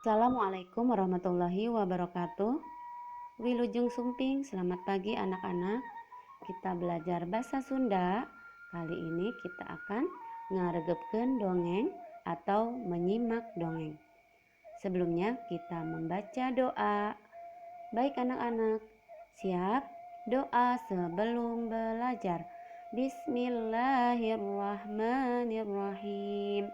Assalamualaikum warahmatullahi wabarakatuh. Wilujeng sumping, selamat pagi anak-anak. Kita belajar bahasa Sunda. Kali ini kita akan ngaregepkeun dongeng atau menyimak dongeng. Sebelumnya kita membaca doa. Baik anak-anak, siap? Doa sebelum belajar. Bismillahirrahmanirrahim.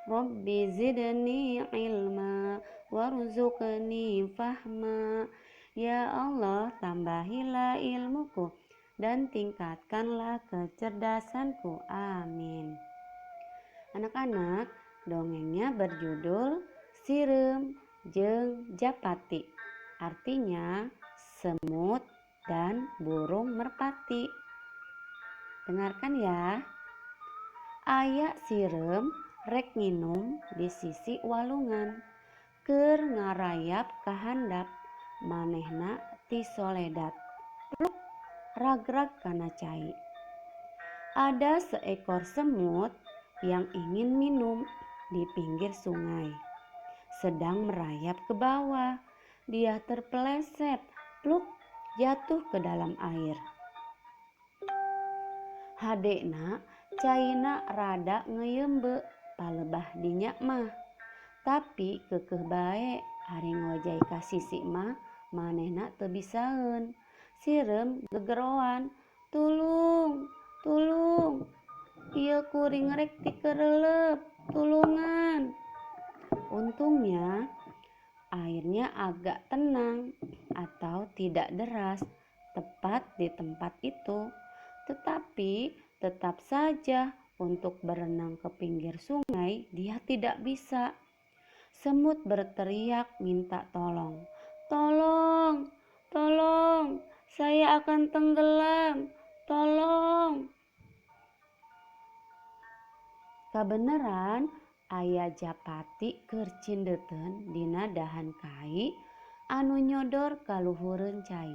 Rabbi zidni ilma warzuqni fahma. Ya Allah, tambahilah ilmuku dan tingkatkanlah kecerdasanku. Amin. Anak-anak, dongengnya berjudul Sireum jeung Japati. Artinya semut dan burung merpati. Dengarkan ya. Aya sireum rek nginum di sisi walungan, keur ngarayap ka handap, manehna tisoledat, pluk, ragrag kana cai. Ada seekor semut yang ingin minum di pinggir sungai. Sedang merayap ke bawah, dia terpeleset, pluk, jatuh ke dalam air. Hadena caina rada ngeuyeumbe palebah dinya mah. Tapi keukeuh bae ari ngojay ka sisi mah manehna teu bisaeun. Sireum gegeroan, "Tulung, tulung, ieu kuring rek tikeurelep, tulungan." Untungnya airnya agak tenang atau tidak deras tepat di tempat itu. Tetapi tetap saja untuk berenang ke pinggir sungai dia tidak bisa. Semut berteriak minta tolong. "Tolong, tolong, saya akan tenggelam, tolong." Kabeneran aya Japati keur cindeuteun dina dahan kai anu nyodor ka luhureun cai.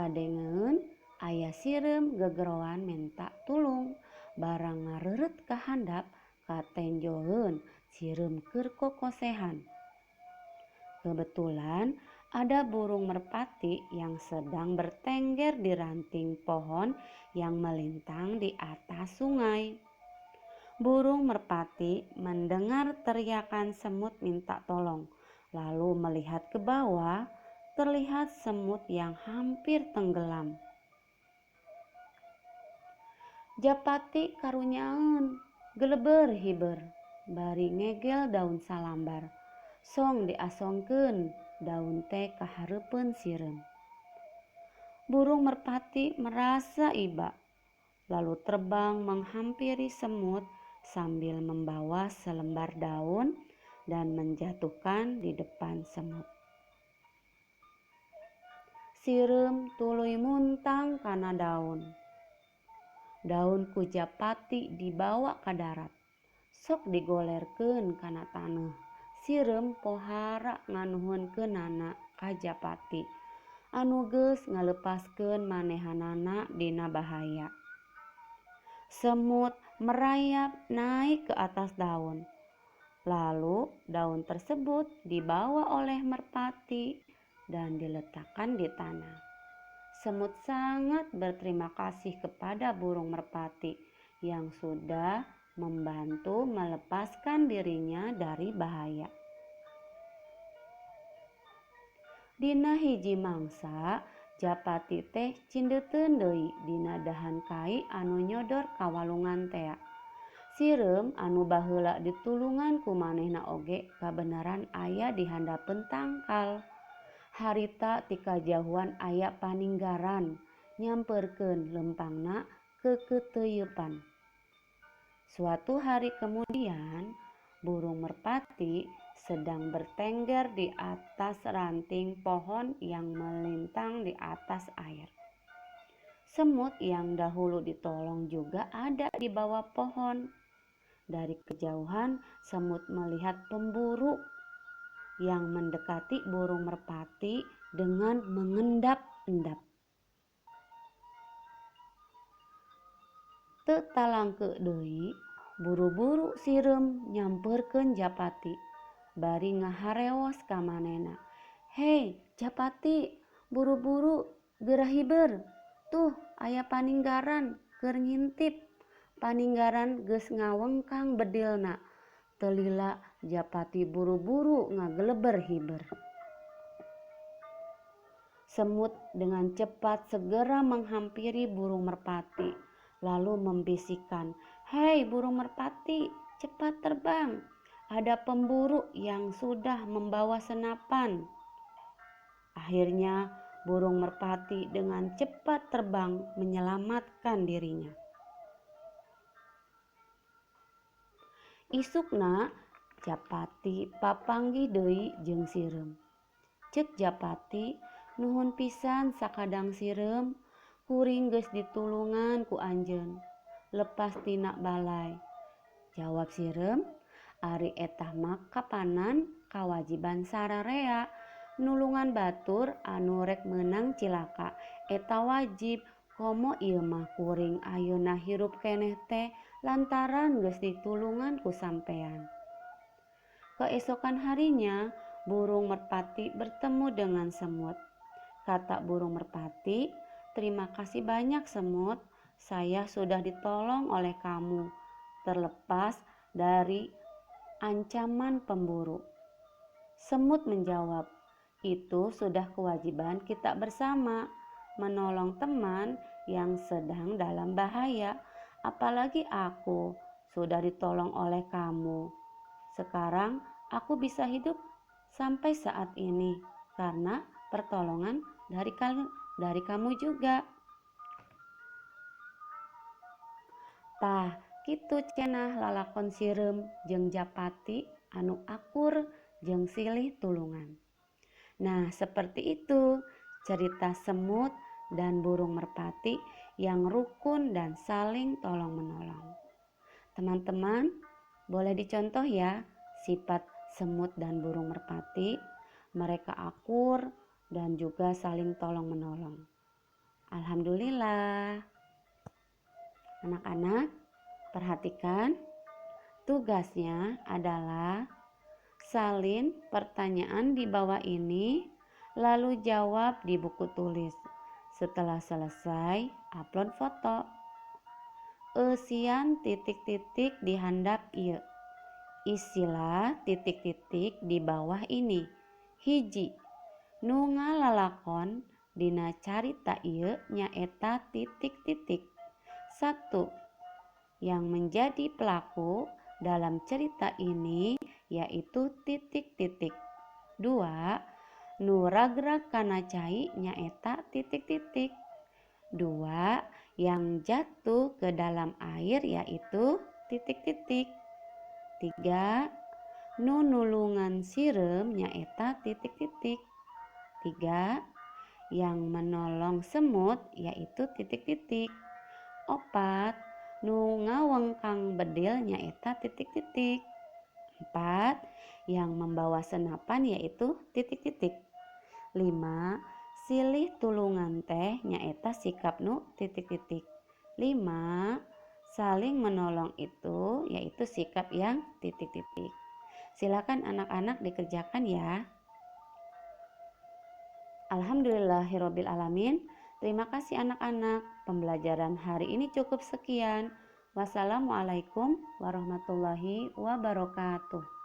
Kadengeun aya sireum gegeroan menta tulung. Barang ngareureut ka handap katenjoeun sireum keur kokosehan. Kebetulan ada burung merpati yang sedang bertengger di ranting pohon yang melintang di atas sungai. Burung merpati mendengar teriakan semut minta tolong, lalu melihat ke bawah, terlihat semut yang hampir tenggelam. Japati karunyaeun, geleber hiber, bari ngegel daun salambar. Song diasongkeun daun teh ka hareupeun sireum. Burung merpati merasa iba, lalu terbang menghampiri semut sambil membawa selembar daun dan menjatuhkan di depan semut. Sireum tuluy muntang kana daun. Daun ku Japati dibawa ka darat. Sok digolerkeun kana taneuh. Sireum pohara nganuhunkeunana ka Japati anu geus ngalepaskeun manehanana dina bahaya. Semut merayap naik ke atas daun. Lalu daun tersebut dibawa oleh merpati dan diletakkan di tanah. Semut sangat berterima kasih kepada burung merpati yang sudah membantu melepaskan dirinya dari bahaya. Dina hiji mangsa, Japati teh cindeuteun deui dina dahan kai anu nyodor ka walungan tea. Sireum anu baheula ditulungan ku manehna oge kabeneran aya di handapeun tangkal. Harita ti kajauhan aya paninggaran nyamperkeun lempangna keukeuteuyeupan. Suatu hari kemudian, burung merpati sedang bertengger di atas ranting pohon yang melintang di atas air. Semut yang dahulu ditolong juga ada di bawah pohon. Dari kejauhan, semut melihat pemburu yang mendekati burung merpati dengan mengendap-endap. Teu talangke deui, buru-buru sireum nyamperkeun Japati. bari ngaharewos ka manehna. "Hei, Japati, buru-buru geura hiber. Tuh aya paninggaran keur ngintip." Paninggaran geus ngawengkang bedilna. Teu lila Japati buru-buru ngageleber hiber. Semut dengan cepat segera menghampiri burung merpati, lalu membisikkan, "Hei burung merpati, cepat terbang. Ada pemburu yang sudah membawa senapan." Akhirnya burung merpati dengan cepat terbang menyelamatkan dirinya. Isukna Japati papanggih deui jeung sireum. Ceuk Japati, "Nuhun pisan sakadang sireum, kuring geus ditulungan ku anjeun lepas tina balai." Jawab sireum, "Ari eta mah kapanan kawajiban sararea nulungan batur anu rek meunang cilaka, eta wajib. Komo ieu mah kuring ayeuna hirup keneh teh lantaran geus ditulungan ku sampean." Keesokan harinya burung merpati bertemu dengan semut. Kata burung merpati, "Terima kasih banyak semut, saya sudah ditolong oleh kamu, terlepas dari ancaman pemburu." Semut menjawab, "Itu sudah kewajiban kita bersama, menolong teman yang sedang dalam bahaya, apalagi aku sudah ditolong oleh kamu. Sekarang aku bisa hidup sampai saat ini karena pertolongan dari kamu juga." Tah, kitu cenah lalakon sireum jeung Japati anu akur jeung silih tulungan. Nah, seperti itu cerita semut dan burung merpati yang rukun dan saling tolong-menolong. Teman-teman, boleh dicontoh ya sifat semut dan burung merpati. Mereka akur dan juga saling tolong-menolong. Alhamdulillah. Anak-anak, perhatikan. Tugasnya adalah salin pertanyaan di bawah ini, lalu jawab di buku tulis. Setelah selesai, upload foto. Eusian titik-titik di handap ieu. Isilah titik-titik di bawah ini. Hiji, nu ngalalakon dina carita ieu nyaeta titik-titik. 1, yang menjadi pelaku dalam cerita ini yaitu titik-titik. 2, nu ragrag kana cai nyaeta titik-titik. 2, yang jatuh ke dalam air yaitu titik-titik. 3, nu nulungan sireum nyaeta titik-titik. 3, yang menolong semut yaitu titik-titik. 4, nu ngawengkang bedil nyaeta titik-titik. 4, yang membawa senapan yaitu titik-titik. 5, silih tulungan teh nyaeta sikap nu titik-titik. 5, saling menolong itu yaitu sikap yang titik-titik. Silakan anak-anak dikerjakan ya. Alhamdulillahirabbil alamin. Terima kasih anak-anak. Pembelajaran hari ini cukup sekian. Wassalamualaikum warahmatullahi wabarakatuh.